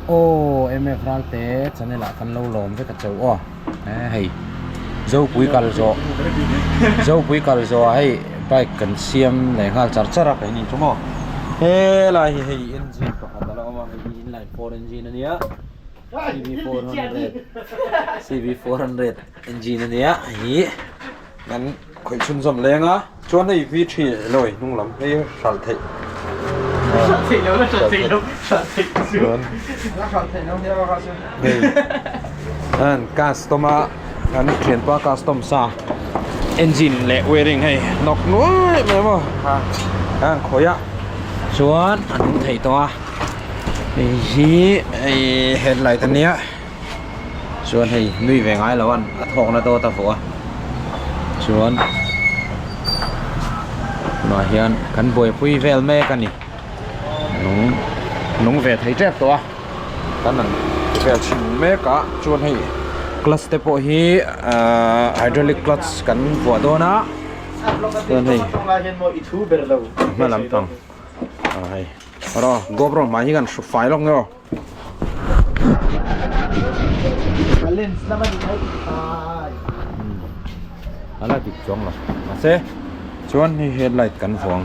Aw MF Ralte channel ah kan lo lawm vek a chauh aw hei Zopui kal zawh Zopui kal zawh ah hei bike kan siam leh nghal char char a keini chu maw helai hi hei engine pakhat a la awm a hei hi inline four engine a nia CV400 CV400 engine a nia hei kan khawih chhunzawm leng a chuan hei V three lawi hnung lam hei hralh theih hralh theih lo la hralh theih lo hralh theih chu hralh theih lo hei an custom a kan thianpa custom sa engine leh wiring hei nawk nuai mai maw an khawih a chuan a nung thei tawh a hei hi hei headlight a nia chuan hei nui ve ngai lo a a thawk na dawt a vuah a chuan tunah hian kan buaipui vel mek a ni nung nung ve thei tep tawh a kan han ti vel chhin mek a chuan hei clutch te pawh hi ahh hydraulic clutch kan vuah dawn a chuan hei hma lampang ah hei rawh gopro hmai hi kan hru fai lawk nge aw. A la dik chuang lo mahse chuan hei headlight kan vuang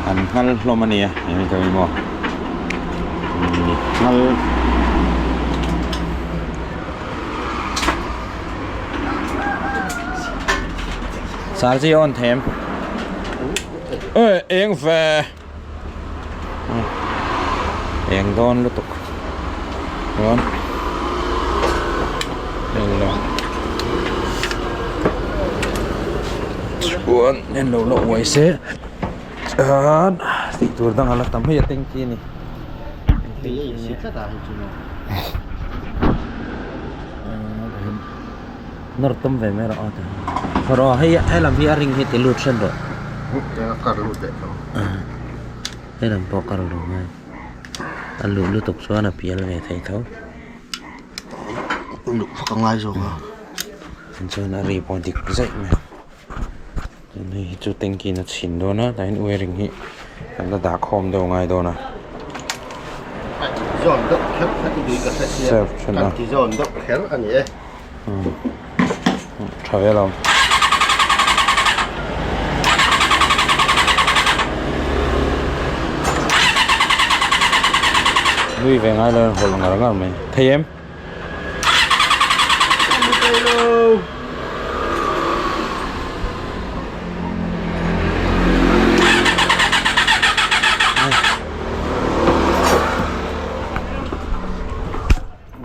an nghal hlawm a nia eng ka maw nghal. Sarji on them ê eng ve eng dawn lutuk chuan heng lo chuan en lo la uai se chuan tih tur dang a la tam hei a tanky a ni. Nawr tum ve mai rawh aw tah rawh hei helam hi a ring hi ti lut hran rawh a kar lut leh tho helam pawh a kar lo mai a luh lutuk chuan a pial ve thei tho luh vak a ngai zawk a chuan a ri pawh dik zaih mai chuan hei hi chu tanky in a chhin dawn a tah hian wiring hi kan la dah khawm deuh a ngai dawn a. Zawn deuh kher kha i duh ka hre sia kan ti zawn deuh kher a ni e. Tha ve lo. Nui ve ngai lo in hawlh ngar ngar mai. Thei em?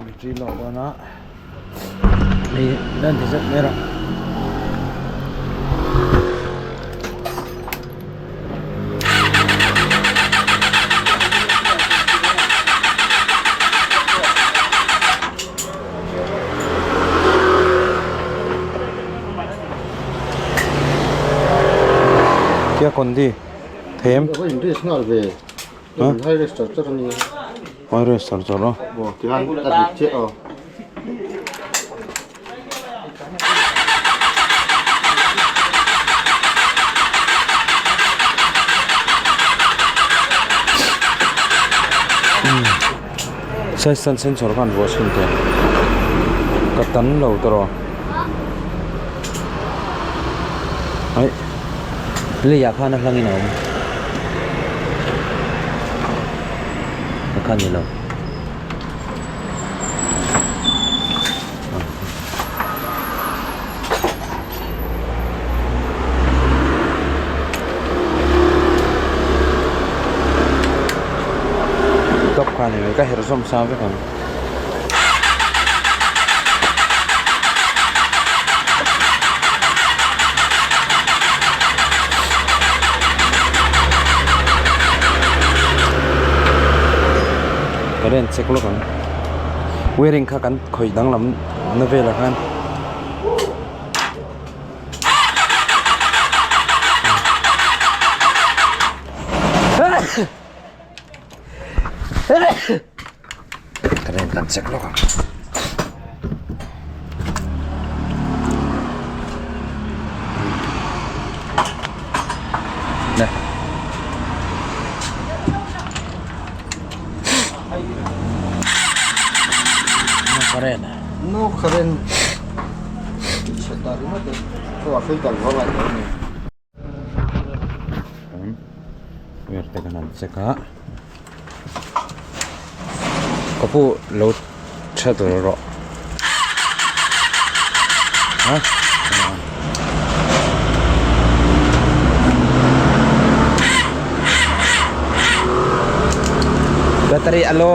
Battery lawh dawn a. Hei lan ti zet mai rawh. Kia kondi them. High register char ani. High register char a. Aw tihian a dik chiah aw. Sai san sensor khan vuah chhin teh ka tan lo tawh aih leiah khan a hlangin a awm kha ni lo. Top kha ni mai ka herh zawm sa vek ang. Ka ren check lawk ang wiring kha kan khawih danglam na velah khan ka ren kan check lawk ang. Nè. current. No current. Chhe ta ringawt e. Chu a filter vang a ni a. Wire te kan han check a. Ka pu lo tha tur rawh. Ha? Battery alo.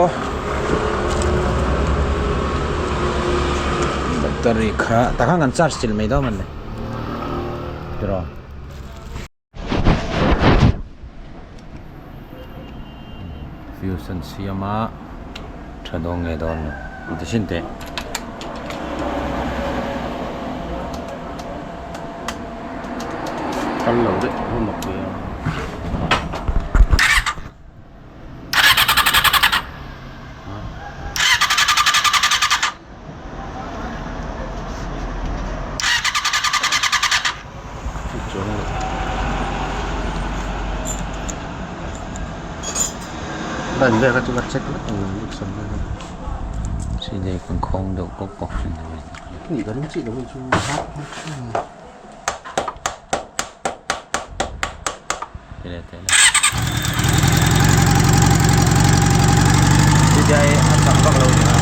Battery kha takhan kan charge chil mai dawn man le. Tiraw. Fuse an siam a tha dawn nge dawn lo an ti sin teh. Kal lo daih a mak ve a. Ban vel kha chu ka check vek ang mixer vel kha. Silei kan khawng deuh kawk kawk thin a ni. Ni ka ring chiah lo chu hak hak thin. Tele tele. Chijai a chak vak lo ni a.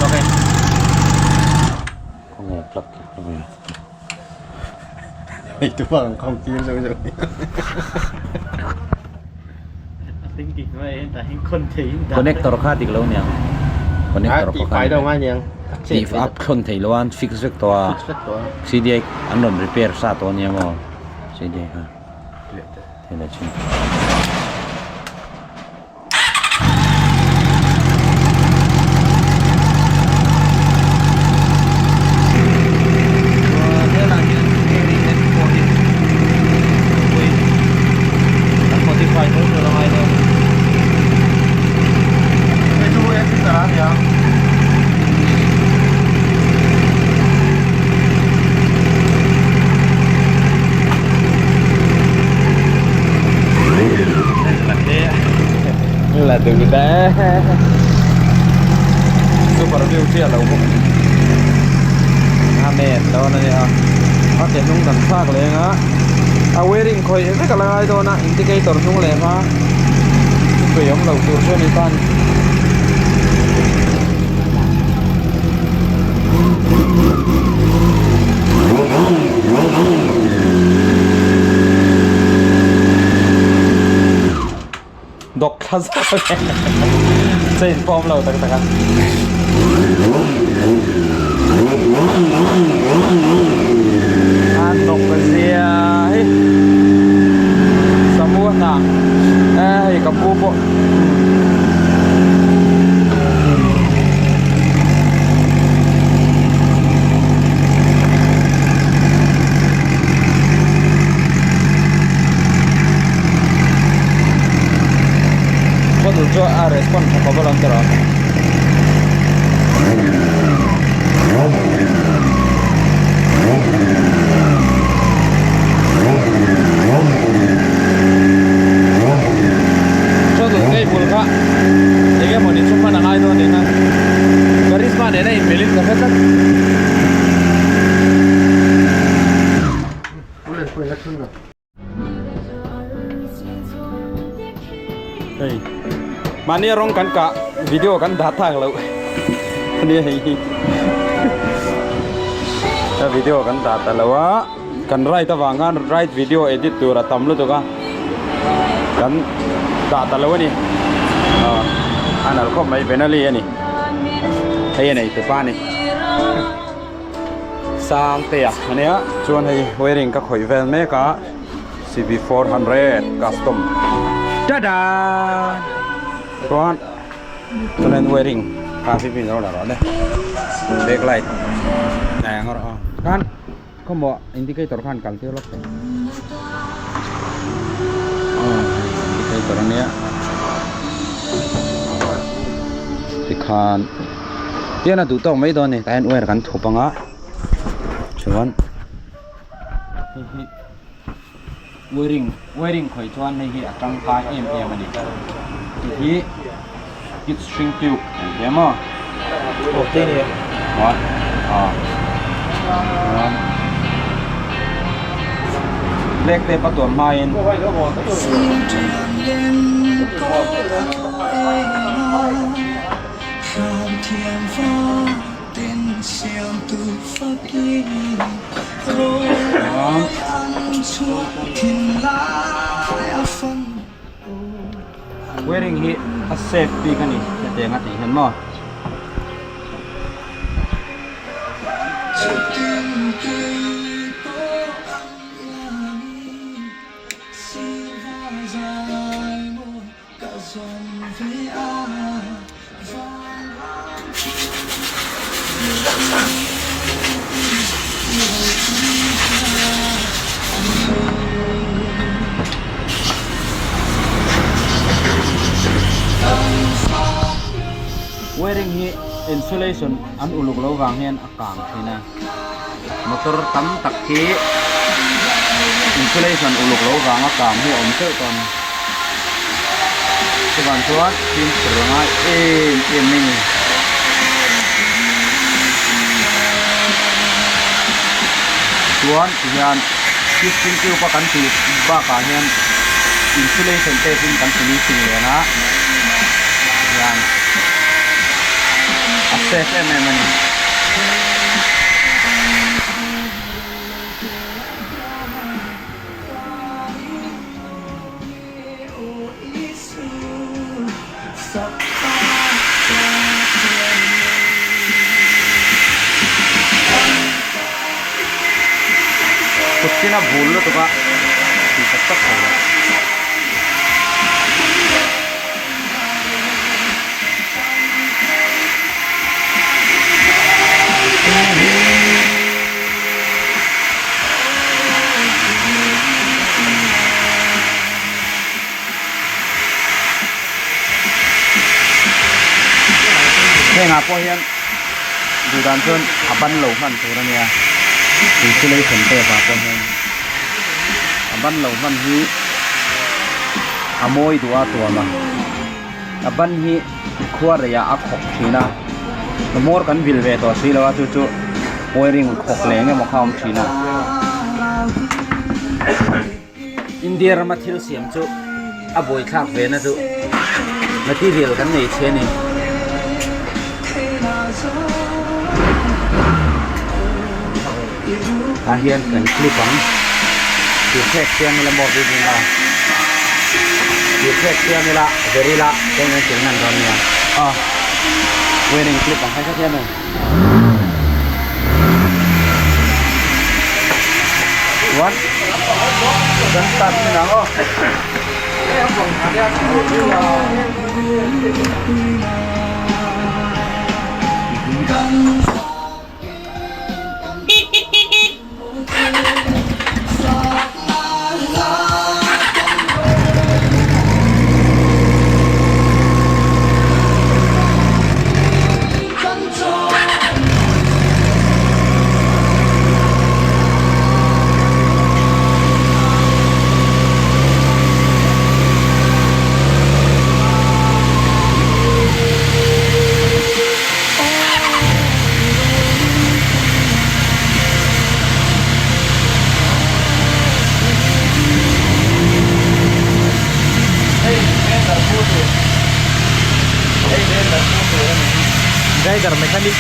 Okay. Khawnge plug khi plug ni. Hei tu vang khawng tir zo zo. Connector kha dik lo niang. Connector kha pai do ngai niang. Ti up thlon thei lo an fix vek tawh a. Fix vek tawh a. CDI an rawn repair sa tawh ania maw. CDI kha. Thei leh chin. Là từ bé super view chia lo bawk amen dawn a nia a ke hnung dan thlak leng a a wearing khawih vek a la ngai dawn a indicator hnung leh hma tui awm lo tur chu a ni ta a ni. Dawk thla zawk a ni chain pawh awm lo tak tak a. An dawk a zia hi samu a hna e hei ka pu pawh. Bottle chu a respond tha khawp alawm tawh Throttle cable kha eng emawni chu hman a ngai dawn eng a Karizma nena inmelin ka hre tlat. Hei mahni rawng kan kah video kan dah thak loh ania hei hi a video kan dah ta lo a kan ride avang khan ride video edit tur a tam lutuk a kan dah ta lo a ni a nalh khawp mai Benali a ni hei a nei te pa a ni. Sangtea ania chuan hei wearing ka khawih vel mek a CB400 custom tada chuan chuan wearing kha hi pin lo la rawh le back light eng rawh a khan khawmawh indicator khan kal tir lawk teh indicator ania tikhan Tian a duh tawk mai dawn a ni tah hian wire kan thup ang a chuan hei hi wiring wiring khawih chuan hei hi a tangkai em em a ni hei hi heat shrink tube an ti a maw. Chuan ah chuan black tape a tuam hmain Wearing hi a safe bik a ni hetiang a tih hian maw. Wiring hi insulation an uluk lo vang hian a kang thin a motor tam tak hi insulation uluk lo vanga kang hi a awm teuh tawh a ni chuvang chuan fimkhur a ngai em em mai a ni. Chuan tihian piston tube a kan tih bakah hian insulation tape in kan finishing leh a tihian a safe em em a ni. Kut tin a bul lutuk a tih tak tak thei lo. Hengah pawh hian duh dan chuan a ban lo hman tur a nia insulation tape ah pawh hian a ban lo hman hi a mawi duh a tuam a a ban hi khua reiah a khawk thin a hmawr kan vil ve tawh si lo a chu chu wiring khawk leh eng emaw kha a awm thin a. India rama thil siam chu a buaithlak ve na chu material kan nei che a ni. Tah hian kan clip ang thir thlek chiang ila maw building a thir thlek chiang ila ver ila chuan kan thil hman dawn nia a wearing clip ang kha hrethiam em. Chuan kan start chin ang aw. Driver mechanic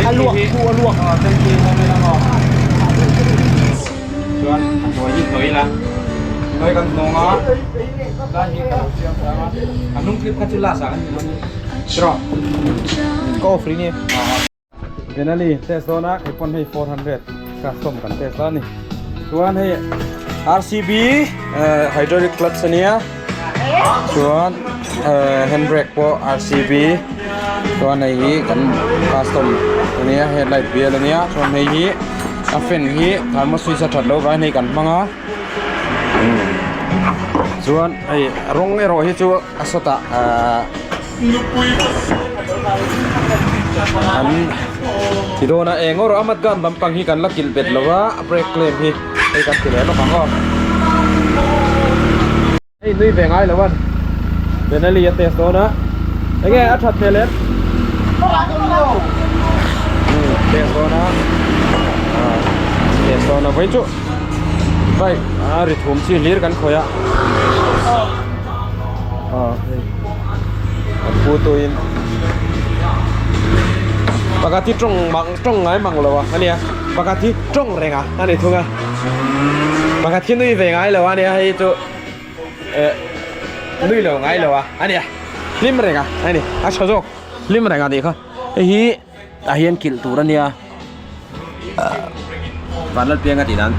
A luak thu a luak. Chuan a hnuai hi hnawih ila hnuai kan hnawng a lai hi ka lo siam tlang a a hnung clip kha chu last ah kan ti dawn a ni tiraw Ka off rih ni. Benali test dawn a kei pawn hei 400 custom kan test a ni chuan hei RCB hydraulic clutch ania chuan handbrake pawh RCB chuan hei hi kan custom ania headlight bial ania chuan hei hi a fan hi thermo switch a that loh vangin hei kan hmang a chuan hei rawng erawh hi chu a sawtah ahh. An ti dawn a eng erawh a mat gan lampang hi kan la kilh bet lo va a brake claim hi hei kan ti leh lawk ang aw. Hei nui ve ngai lo an Benelli a test dawn a enge a that hmel em test dawn a test dawn a vawiin chu bike a ri thum chi hlir kan khawih a hei an pu tuin pakhat hi tawng mang tawng ngai mang lo a ania pakhat hi tawng reng a ani thung a pakhat hi nui ve ngai lo a ania hei chu eh nui lo ngai lo a ania hlim reng a ani a tha zawk hlim reng a tih kha hei hi tah hian kilh tur ania Vanlalpiang a tih dan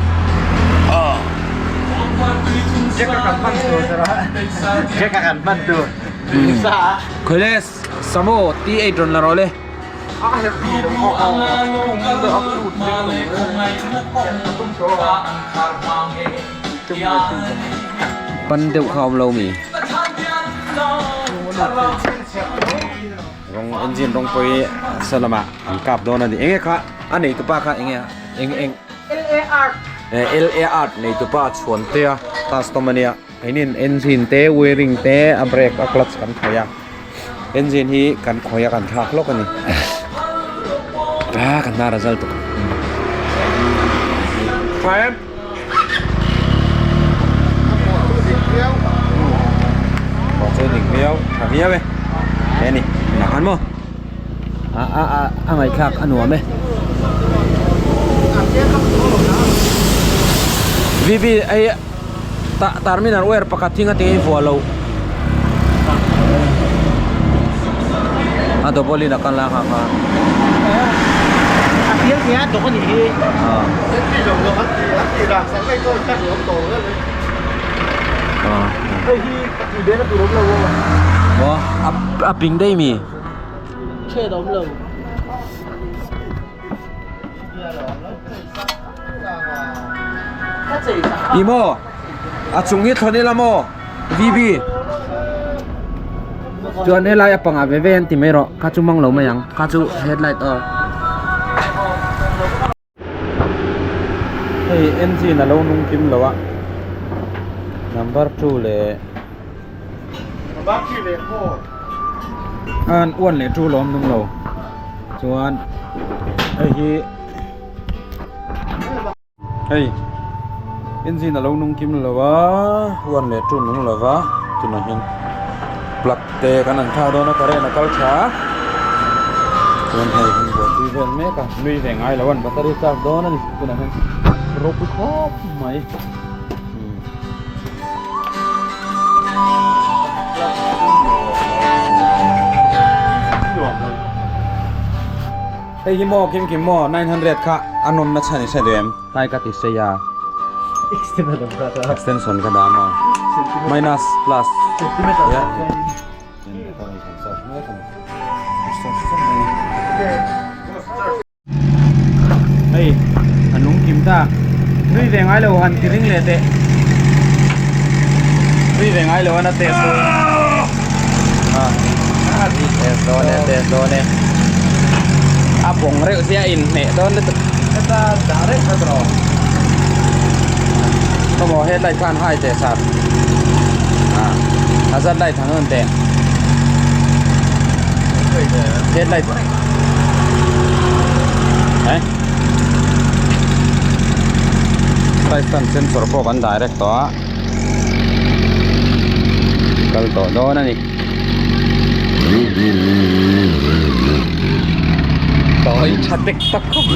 Khawile Samo T8 rawn la rawh le. Pan deuh kha awm lo mi. Rawng engine rawng pawh hi sa lamah an kap dawn a ni. Enge kha a neitupa kha enge eng eng LAR neitupa chhuantea custom a nia. Keinin engine te wiring te a brake a clutch kan khawih a engine hi kan khawih a kan thlak hlawk a ni ah kan hnar a zal tuk chu dik viau tha viau e he ni nak an maw a a a a ngaihthlak a nuam e VB hei tah terminal wire pakhat hi nga tinge vuah loh a double in a kal a kha a piang nia dawk a nih hi hei hi tih ve na tur awm lo aw a ping daih mi chhet a awm lo. I maw a chung hi thlawn ila maw VB chuan helai a pangah ve ve an ti mai rawh kha chu mang lo mai ang kha chu headlight aw hei engine a lo nung kim lo a number 2 leh an 1 leh 2 lawm nung lo chuan hei hi Hei engine a lo nung kim lo a one leh two nung lo va tunah hian plug te kan han thlak dawn a current a kal tha a chuan hei an buaipui vel mek a nui ve ngai lo an battery charge dawn a ni tunah hian ropui khawp mai. Hei hi maw kim kim maw 900 kha a nawmna chhan i hre duh em? Tlai ka ti sei a. Extension ka dah maw? Minus plus. Hei a nung kim ta. Nui ve ngai lo han ti ring leh teh. Nui ve ngai lo an a test dawn. A test dawn e test dawn e. A bawng reuh sia a inhneh dawn lutuk. Heta dah reng kha tawh. Khawmaw headlight khan hai teh sar. Hazard light han on teh. Headlight. Eh? Side stand sensor pawh kan direct tawh a. Kal tawh dawn a ni. Tawi tha tek tak khawp.